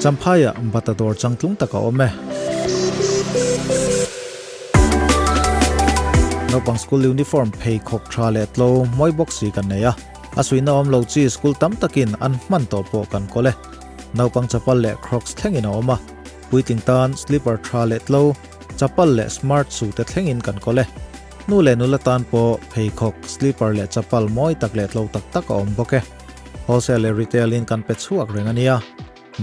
Champhaiah bata dawr changtlung tak a awm e. Naupang school uniform pheikhawk tha leh tlo mawi bawk si kan nei a. A suihna awm lo chi school tam takin an hman tawh pawh kan kawl e. Naupang chapal leh crocs thlengin a awm a. Puitling tan slipper tha leh tlo, chapal leh smart shoe te thlengin kan kawl e. Nu leh nula tan pawh pheikhawk, slipper leh chapal mawi tak leh tlo tak tak a awm bawk e. Wholesale leh retail in kan pe chhuak reng a nia.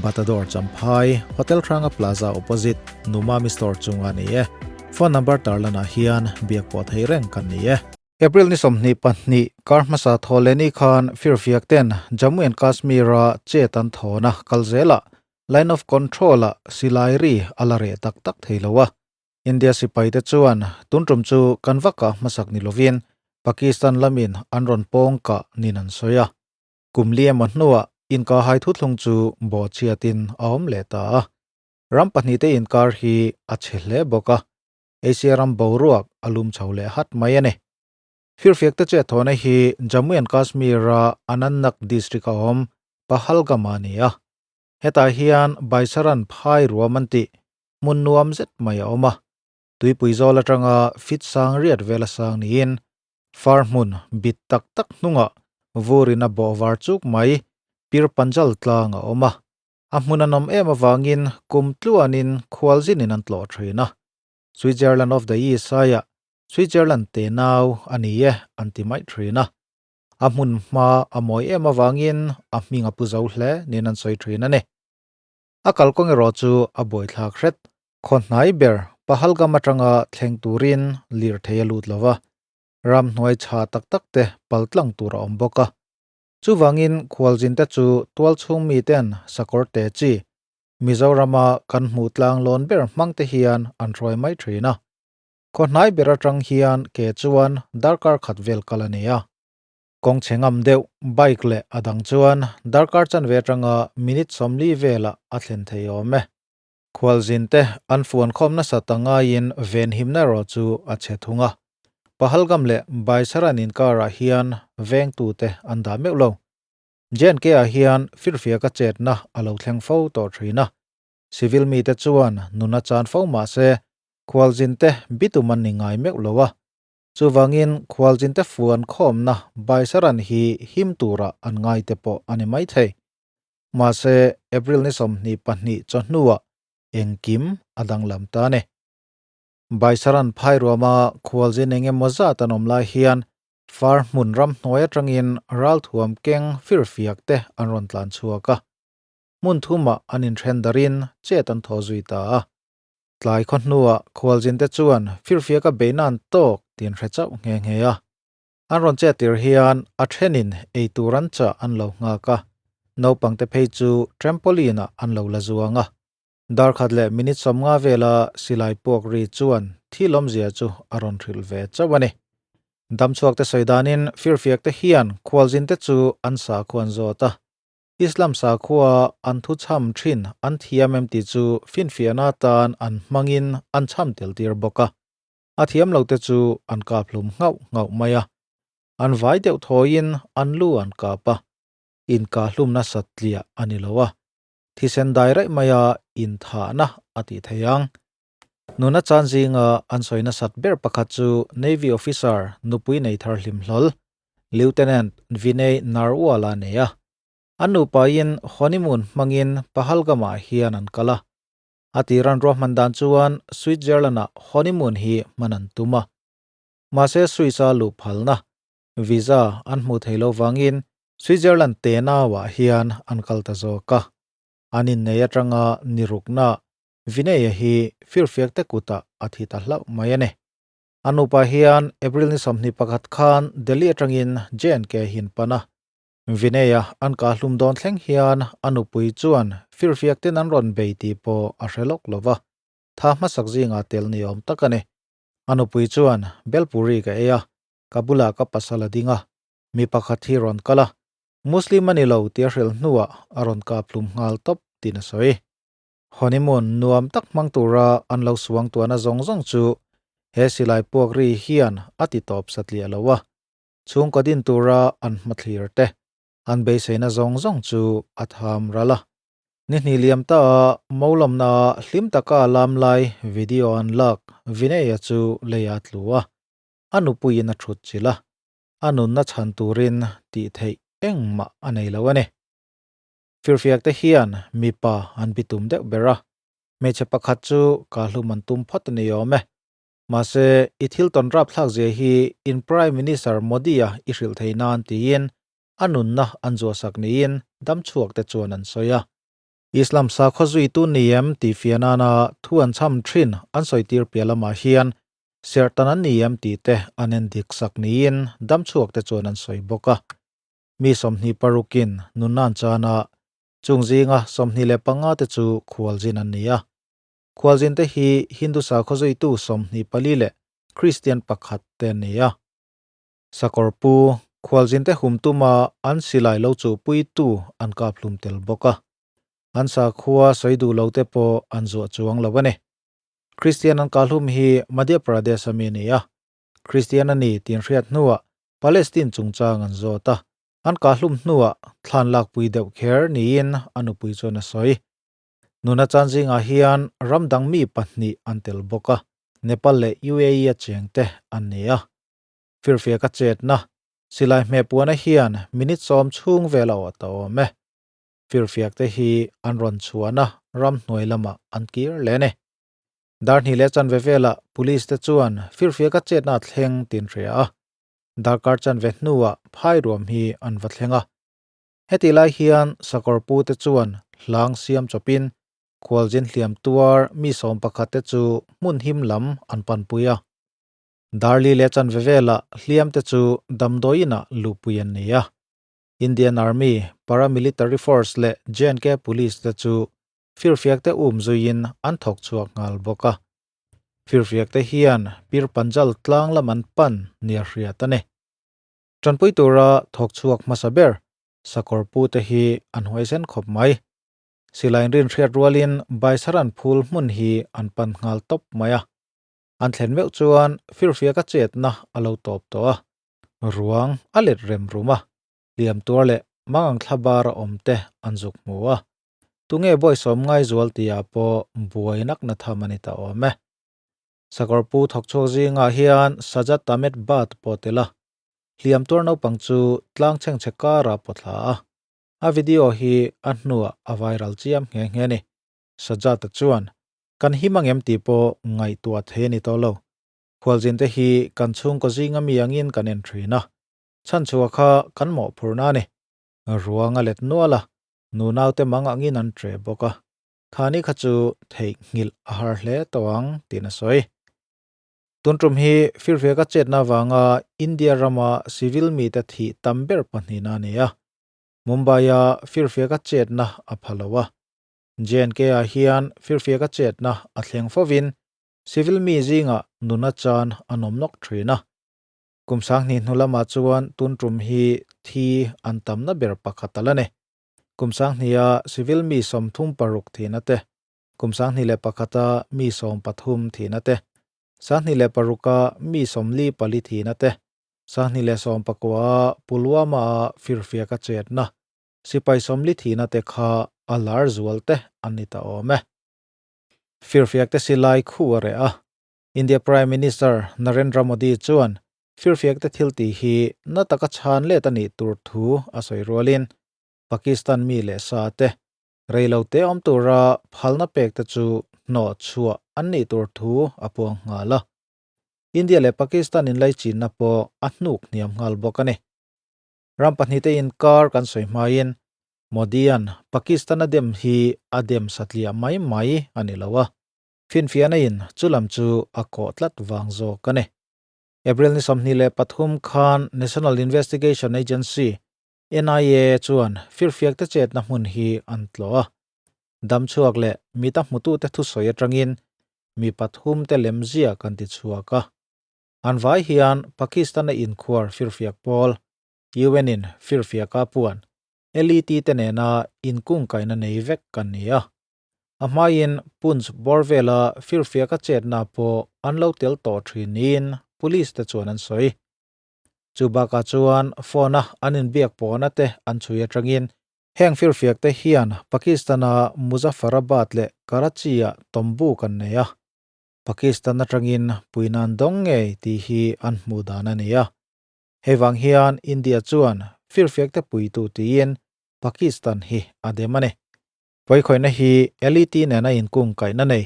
Batador Champhai, Hotel Hranga Plaza opposite, Numami Store chunga ni e. Phone number tarlanah hian biak pawh thei reng kan ni e. April ni 22, kar hmasa thaw leh ni khan firfiak ten Jammu and Kashmir a chet an thawn a, kal zelah Line of Control ah silai ri a la reh tak tak thei lo a. India sipaite chuan tun tum chu kan va kah hmasak ni lovin Pakistan lamin an rawn pawng kah nin an sawi a. Kum li emaw hnuah inkahhai thuthlung chu bawhchhiatin a awm leh ta a. Ram pahnihte inkar hi a chhe hle bawk a, Asia ram boruak a lum chho leh hat mai a ni. Firfiakte chetthawhna hi Jammu and Kashmir-a Anantnag district-a awm Pahalgam-ah a ni a. Hetah hian Baisaran phai ruam an tih hmun nuam zet mai a awm a, tuipui zawl atanga fit sang riat vel a sang niin far hmun bit tak tak hnungah vurin a bawh var chuk mai Pir Panjal tlang a awm a, a hmun a nawm em avangin kum tluanin khual zinin an tlawh thin a, Switzerland of the East aiah Switzerland te nau a ni e an ti mai thin a, a hmun hma a mawi em avangin a hming a pu zo hle niin an sawi thin a ni. A kalkawng erawh chu a buaithlak hret. Khaw hnai ber Pahalgam atanga thleng turin lirthei a lut lo va, ramhnuai chha tak tak te pal tlang tur a awm bawk a. Chuvangin khualzinte chu tualchhung miten sakawr te chi Mizorama kan hmuh tlang lawn ber hmang te hian an hruai mai thin a. Khaw hnai ber atang hian ke chuan darkar khat vel kal a ni a. Kawng chhe ngam deuh bike leh a dang chuan darkar chanve atanga minute 40 velah a thlen thei awm e. Khualzin te an fuan khawm nasa ta ngaiin venhimna erawh chu a chhe thung a. Pahalgam leh Baisaran inkarah hian vengtute an dah meuh lo. JNK ah hian firfiaka chetna a lo thleng fo tawh thin a. Civil mite chuan nun a chan fo mah se khualzin te bitum an ni ngai meuh lo a. Chuvangin khualzinte fuan khawmna Baisaran hi him tura an ngai te pawh a ni maithei. Mahse, April ni 22 chawhnuah engkim a danglam ta a ni. Baisaran phairuama khualzin eng emaw zat an awm lai hian far hmun ramhnuai atangin ralthuam keng firfiak te an rawn tlan chhuak a. Hmun thumah an inthen darin chet an thaw zui ta a. Tlai khaw hnuah khualzinte chuan firfiaka beihna an tawk tih an hre chauh nghe nghe a. An rawn chet tir hian a thenin ei tur an chah an lo nghak a, naupangte phei chu trampoline ah an lo la zuang a. Darkhat leh minute 50 vela silai puak ri chuan thil awmzia chu a rawn hrilh ve chauh a ni. Damchhuakte sawi danin firfiakte hian khualzinte chu an sakhua an zawt a, Islam sakhua an thu chham thin an thiam em tih chu finfiahna atan an hmangin an chham tel tir bawk a. A thiam lo te chu an kap hlum nghauh nghauh mai a. An vai deuh thawiin an lu an kap a. Inkah hlumna satliah a ni lo a. Thisen dai raih maia inthahna a tih thei ang. Nuna chan zinga an sawi nasat ber pakhat chu Navy officer nupui nei thar hlim hlawl, Lieutenant Vinay Narwal a nei a. An nupain honeymoon hmangin Pahalgam-ah hian an kal a. A tiran ruahman dan chuan Switzerland-ah honeymoon hi hman an tum a. Mahse Swiss-a luh phalna, visa, an hmuh thei lo vangin Switzerland tenau-ah hian an kal ta zawk a. An innei atanga ni rukna Vinay-a hi firfiakte kutah a thi ta hlauh mai a ni. A nupa hian April ni 21 khan Delhi atangin J&K hin pan a. Vinay-a an kah hlum dawn thleng hian a nupui chuan firfiakten an rawn bei tih pawh a hre lawk lo va, tha hmasak zingah tel ni awm tak a ni. A nupui chuan Belpuri ka ei a, ka bulah ka pasal a ding a, mi pakhat hi rawn kal a, Muslim a ni lo tih a hrilh hnuah a rawn kap hlum nghal tawp tiin a sawi. Honeymoon nuam tak hmang tura an lo suang tuahna zawng zawng chu he silai puak ri hian a ti tawp satliah lo a, chhungkaw din tura an hmathlir te, an beiseina zawng zawng chu a tham ral a. Ni hnih liam ta a Maulamna ah hlim taka a lam lai video an lak Vinay-a chu lei a tlu a, a nupuiin a thut chilh a, a nunna chhan turin tih theih engmah a nei lo a ni. Firfiak te hian mipa an bitum deuh ber a, hmeichhe pakhat chu kahlum an tum phawt a ni awm e. Mahse, i thil tawn rapthlak zia hi in Prime Minister Modi-a i hrilh thei nan tiin a nunna an zuahsak niin damchhuak te chuan an sawi a. Islam sakhaw zuitu ni em tih fiah nana thu an chham thin an sawi tir piah lamah hian serhtan an ni em tih te an en dik sak niin damchhuak te chuan an sawi bawk a. Mi 26 in nunna an chan a, chung zinga 25 te chu khualzin an ni a. Khualzin te hi Hindu sakhaw zuitu 24 leh Kristian pakhat te an ni a. Sakawr pu, khualzinte hum tuma an silai lo chuhpuitu an kap hlum tel bawk a. An sakhua sawi duh lo te pawh an zuah chuang lo a ni. Kristian an kah hlum hi Madhya Pradesh a mi a ni a. Kristian a ni tih an hriat hnuah Palestine chungchang an zawt a. An kah hlum hnuah thlan lakpui deuh kher niin a nupui chuan a sawi. Nuna chan zingah hian ram dang mi pahnih an tel bawk a, Nepal leh UAE a chengte an ni a. Firfiak a chetna, silai hmehpuana hian minute sawm chhung vel a awh ta awm e. Firfiak te hi an rawn chhuahna ramhnuai lamah an kir leh a ni. Dar hnih leh chanve velah police te chuan firfiak a chetna a thleng tin hria a. Darkar chanve hnuah phai ruam hi an va thleng a. Hetih lai hian sakawr pu te chuan hlang siam chawpin khualzin hliam tuar mi 11 te chu hmun him lam an panpui a. Darli leh chanve velah hliam te chu damdawiinah luhpui an ni a. Indian Army, Paramilitary Force leh J&K Police te chu firfiak te um zuiin an thawk chhuak nghal bawk a. Firfiak te hian Pir Panjal tlang lam an pan nia hriat a ni. Tanpui tura thawk chhuak hmasa ber sakawr pu te hi an huaisen khawp mai. Silai rin hriat rualin Baisaran phul hmun hi an pan nghal tawp mai a. An thlen meuh chuan firfiak a chetna a lo tawp tawh a, ruang a let rem rum a, hliam tuar leh mangang thla bar a awm te an zuk hmu a. Tunge bawisawm ngaizual tihah pawh buai nakna tham a ni ta awm e. Sakawr pu thawk chhuak zingah hian Sajat Ahmed Bhat pawh tel a, hliam tuar naupang chu tlang chhengchhe karah pawh thla a. A video hi a hnuah a viral chiam nghe nghe a ni. Sajat-a chuan Kan him angem tih pawh ngaihtuah thei a ni tawh lo. Khualzin te hi kan chhungkaw zinga mi angin kan en thin a, chhanchhuah kha kan mawhphurhna a ni. Ruang a let nual a, nunaute mang angin an ṭe bawk a, khani kha chu theihnghilh a har hle tawh ang tiin a sawi. Tun tum hi firfiaka chetna avanga India rama civil mite thih tam ber pahnihna a ni a, Mumbai-a firfiaka chetna a pha lo a, JNK-ah hian firfiaka chetna a thleng fovin civil mi zingah nuna chan a nawm nawk thin a. Kum 2000 hnu lamah chuan tun tum hi thi an tamna ber pakhat a la ni. Kum 2000-a civil mi 36 thihna te, kum 2001-a mi 13 thihna te, 2006-a mi 44 thihna te, 2019-a Pulwama-a firfiaka chetna Sipai 40 thihna te kha a lar zual te an ni ta awm e. Firfiak te silai khu a reh a. India Prime Minister Narendra Modi chuan firfiak te thil tih hi na taka chhan let a nih tur thu a sawi rualin Pakistan mi leh sa te reilo te awm tura phalna pek te chu hnawh chhuah an nih tur thu a puang nghal a. India leh Pakistan inlaichinna pawh a hnuk hniam nghal bawk a ni. Ram pahnihte inkar kan sawi hmain Modi-a'n Pakistan a dem hi a dem satliah mai mai a ni lo a, finfiahna in chu lam chu a kawh tlat vang zawk a ni. April ni 23 khan National Investigation Agency, NIA, chuan firfiakte chetna hmun hi an tlawh a. Damchhuak leh mita hmutute thusawi atangin mi pathumte lemzia kan ti chhuak a. An vai hian Pakistan-a inkhuar firfiak pawl, UN-in firfiaka puan, LET te nena inkungkaihna nei vek kan ni a. A hmain Poonch bawr vela firfiaka chetna pawh an lo tel tawh thin niin police te chuan an sawi. Chu bakah chuan phone-a an inbiak pawhna te an chhui atangin. Heng firfiakte hian Pakistan-a Muzaffarabad leh Karachi-ah tawmbuk an nei a, Pakistan atangin puihna an dawng ngei tih hi an hmuh dan a ni a. Hei vang hian India chuan firfiakte puitu tiin Pakistan hi a dem a ni. Pawikhawihna hi LET nena inkungkaihna nei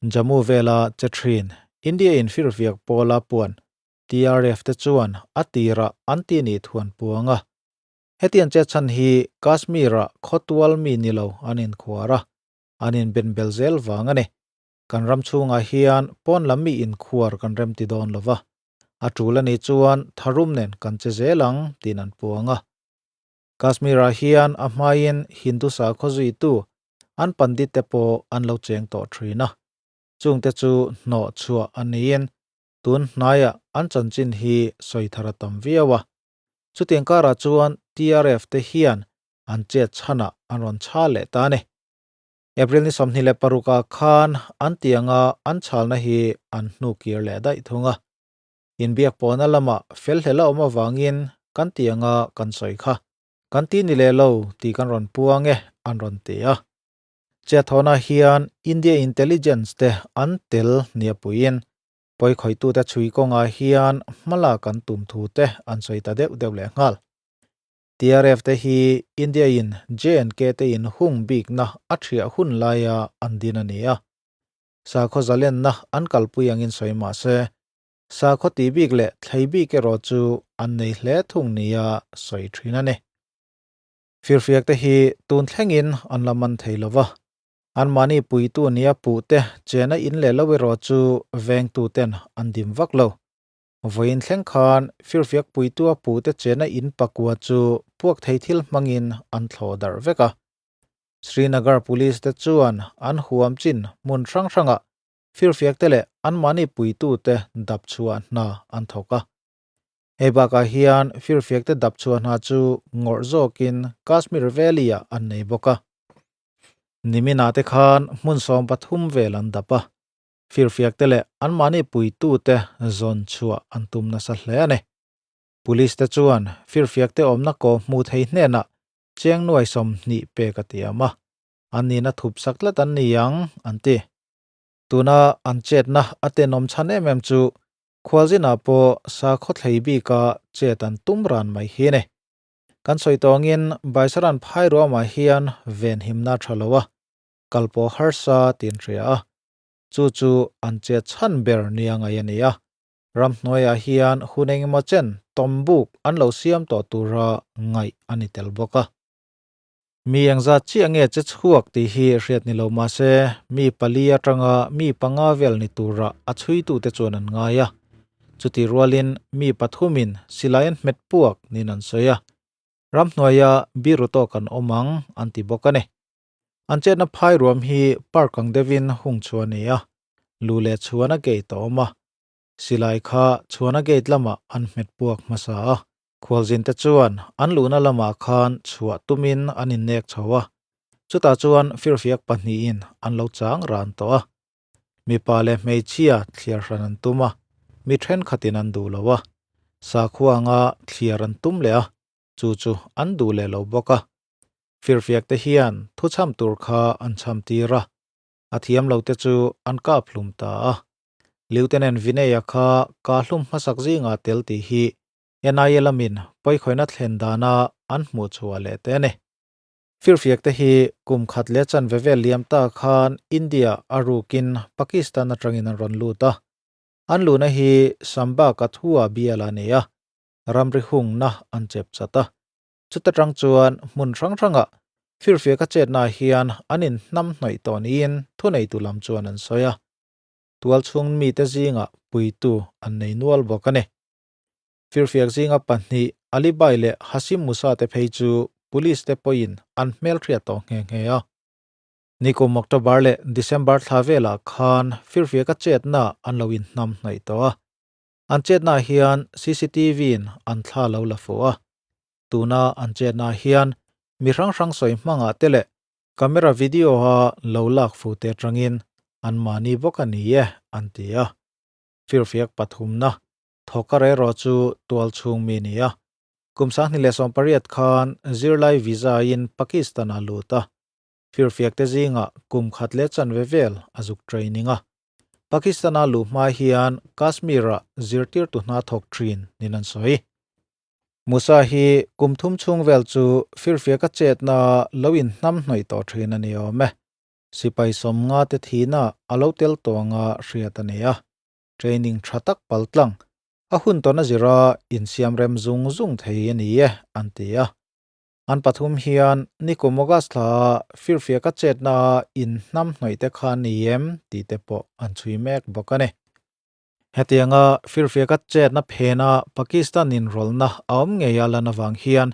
Jammu vela che thin India-in firfiak pawla puan TRF te chuan a tirah an ti nih thu an puang a. Hetiang che chhan hi Kashmir-ah khawtual mi ni lo an inkhuar a, an inben bel zel vang a ni. Kan ram chhungah hian pawn lam mi inkhuar kan rem ti dawn lo va, a tul a nih chuan tharum nen kan che zel ang tiin an puang a. Kashmir-ah hian a hmain Hindu sakhaw zuitu an pandit te pawh an lo cheng tawh thin a, chungte chu hnawh chhuah a niin tun hnaiah an chanchin hi sawi thar a tam viau a. Chutiang karah chuan TRF te hian an chet chhanah an rawn chhal leh ta a ni. April ni 26 ah khan an tianga an chhalna hi an hnu kir leh daih thung a. Inbiak pawhna lamah fel hlel a awm avangin kan tianga kan sawi kha. Kan ti ni leh lo tih kan rawn puang e an rawn ti a. Chiathawna hian India Intelligence te an tel nia puiin pawikhawitute chhui kawngah hian hmala kan tum thu te an sawi ta deuh deuh leh nghal. TRF te hi India in J&K te in hung bikna a thiah hun laia an din a ni a. Sakhaw zalenna an kalpui angin sawi mah se, sakhaw tih bik leh thlei bik erawh chu an nei hle thung nia sawi thin a ni. Firfiak te hi tun thlengin an la man thei lo va, anmahni puitu nia puh te chena in leh lo erawh chu vengtu ten an dim vak lo. Vawiin thleng khan firfiak puitua puh te chena in pakua chu puak thei thil hmangin an thlawh darh vek a. Srinagar Police te chuan an huam chin hmun hrang hrangah firfiak te leh anmahni puitu te dap chhuah hna an thawk a. Hei bakah hian firfiak te dap chhuah hna chu ngawrh zawkin Kashmir Valley-ah an nei bawk a. Niminah te khan hmun 13 vel an dap a. Firfiak te leh anmahni puitu te zawn chhuah an tum nasa hle a ni. Police te chuan firfiak te awmna kaw hmuh thei hnenah cheng nuai 20 pek a tiam a, an nihna thup sak tlat an ni ang, an ti. Tuna an chetna a tenawm chhan em em chu khualzinah pawh sakhaw thlei bika chet an tum ran mai hi a ni. Kan sawi tawngin Baisaran phai ruamah hian venhimna a tha lo a, kal pawh harsa tiin hria a, chu chu an chet chhan ber nia ngaih a ni a. Ramhnuaiah hian hun engemaw chen tawmbuk an lo siam tawh tura ngaih a ni tel bawk a. Mi engzat chiah nge che chhuak tih hi hriat ni lo mah se, mi pali atanga mi panga vel ni tura a chhuitute chuan an ngai a. Chutih rualin mi pathumin silai an hmet puak niin an sawi a. Ramhnuaia biru tawk an awm ang an ti bawk a ni. An chetna phai ruam hi park ang deuhin hung chhuah a ni a, lu leh chhuana gate a awm a. Silai kha chhuana gate lamah an hmet puak hmasa a. Khualzinte chuan an luhna lamah khan chhuah tumin an innek chho a, chutah chuan firfiak pahnihin an lo chang ran tawh a. Mipa leh hmeichhia thliar hran an tum a, mi thenkhatin an duh lo a. Sakhua anga thliar an tum leh a, chu chu an duh leh lo bawk a. Firfiak te hian thuchham tur kha an chham tir a, a thiam lo te chu an kap hlum ta a. Lieutenant Vinay-a kha kah hlum hmasak zingah tel tih hi NIA lamin pawikhawihna thlen dana an hmuh chhuah leh te a ni. Firfiak te hi kum khat leh chanve vel liam ta khan India a rukin Pakistan atangin an rawn lut a. An luhna hi Samba Kathua bial a ni a, ramri hungna an chep chat a. Chuta tang chuan hmun hrang hrangah firfiaka chetna hian an inhnam hnawih tawh niin thuneitu lam chuan an sawi a. Tualchhung mite zingah puitu an nei nual bawk a ni. Firfiak zinga pahnih Alibai leh Hasim Musa te phei chu police te pawhin an hmelhriat tawh nghe nghe a. Nikum October leh December thla velah khan firfiaka chetna an lo inhnam hnaih tawh a. An chetna hian CCTV in an thla lo la fuh a. Tuna an chetna hian mi hrang hrang sawi hmangah te leh camera video a lo lak fuh te atangin an mahni bawk a ni e an ti a. Firfiak pathumna thawk a reh erawh chu tual chhung mi ni a. Kum 2018 khan zirlai visa in Pakistan a lut a, firfiak te zingah kum khat leh chanve vel a zuk training a. Pakistan a luh hma hian Kashmir ah zirtirtu hna thawk thin nin an sawi. Musa hi kum thum chhung vel chu firfiak a chetna lo in hnam hnawih tawh thin a ni awm e. Sipai sawmnga te thihna a lo tel tawh anga hriat a ni a. Training tha tak pal tlang a hun tawn a zira insiam rem zung zung thei a ni e an ti a. An pathum hian nikum August thla ah firfiak a chetna ah in hnam hnawih te kha ni em tih te pawh an chhui mek bawk a ni. Hetianga firfiak a chetna phena Pakistan inrawlhna a awm ngei a lan avang hian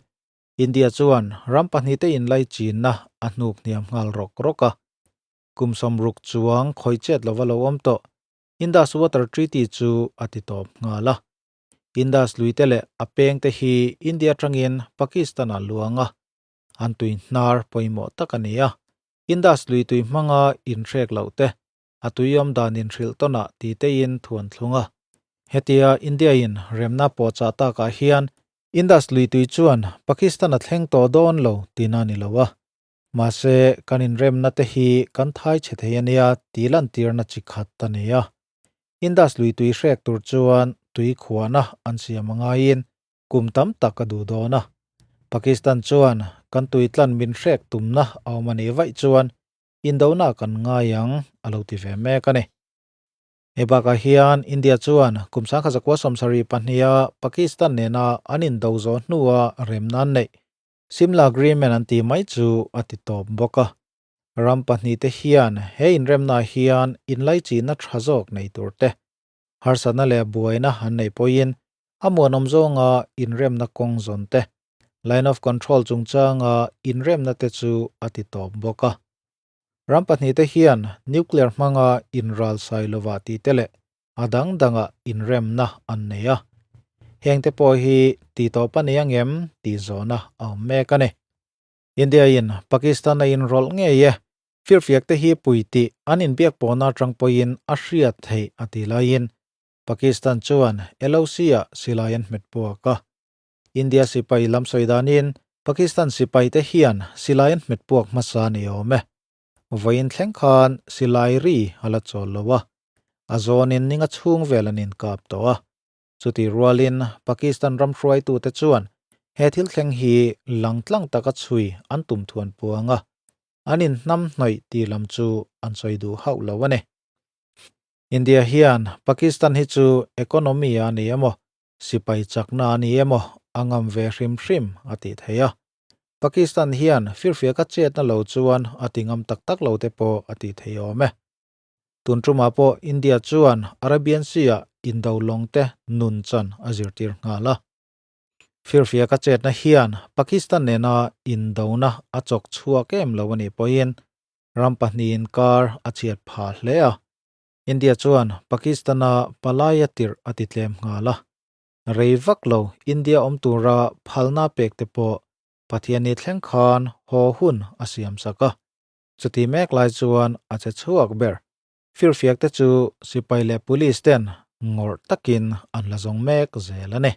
India chuan ram pahnih te inlai chinna a hnuk hniam nghal rawk rawk a. Kum 60 chuang khawi chet lova lo awm tawh Indus Water Treaty chu a ti tawp nghal a. Indus lui te leh a peng te hi India atangin Pakistan ah luang a, an tui hnar pawimawh tak a ni a. Indus lui tui hmanga inhrek loh te, a tui awm dan inhrilh tawnah ti teiin thuan thlung a. Hetia India in remna pawhchah takah hian Indus lui tui chuan Pakistan a thleng tawh dawn lo tihna a ni lo a. Mahse, kan inremna te hi kan thai chhe thei a nia tih lantirna chi khat a ni a. Indus lui tui hrek tur chuan tui khuahna an siam a ngaiin kum tam tak a duh dawn a. Pakistan chuan kan tui tlan min hrek tumna a awm a nih vaih chuan indona kan ngai ang a lo ti ve mek a ni. Hei bakah hian India chuan kum 1972 a Pakistan nena an indo zawh hnua remna an neih Simla Agreement an tih mai chu a ti tawp bawk a. Ram pahnihte hian he inremnaah hian inlaichihna tha zawk nei tur te, harsatna leh buaina an neih pawhin a muanawm zawnga inremna kawng zawn te, Line of Control chungchanga inremna te chu a ti tawp bawk a. Ram pahnihte hian nuclear hmanga inral sai lovah tih te leh a dang dangah inremna an nei a. Hengte pawh hi tih tawp a ni angem tih zawhna a awm mek a ni. India-in Pakistan a inrawlh ngei e, firfiak te hi pui tih an inbiak pawhna atang pawhin a hriat theih a tih laiin Pakistan chuan LOC-ah silai an hmet puak a. India sipai lam sawi danin Pakistan sipaite hian silai an hmet puak hmasa a ni awm e. Vawiin thleng khan silai ri a la chawl lo a, a zawnin ninga chhung vel an inkap tawh a. Chutih rualin Pakistan ram hruaitute chuan he thil thleng hi langtlang taka chhui an tum thuan puang a, an inhnam hnawih tih lam chu an sawi duh hauh lo a ni. India hian Pakistan hi chu economy a ni emaw Sipai chakna a ni emaw a ngam ve hrim hrim a tih theih a. Pakistan hian firfiak a chetna lo chuan a ti ngam tak tak lo te pawh a tih theih awm e. Tun tumah pawh India chuan Arabian Sea-ah indo lawng te nun chan a zirtir nghal a. Firfiak a chetna hian Pakistan nena indona a chawk chhuak em lo a nih pawhin ram pahnih inkar a chhiat phah hle a. India chuan Pakistan-a palai a tirh a ti tlem nghal a. Rei vak lo India awm tura phalna pek te pawh Pathianni thleng khan haw hun a siam sak a. Chuti mek lai chuan a che chhuak ber. Firfiak te chu sipai leh police ten ngawrh takin an la zawng mek zel a ni.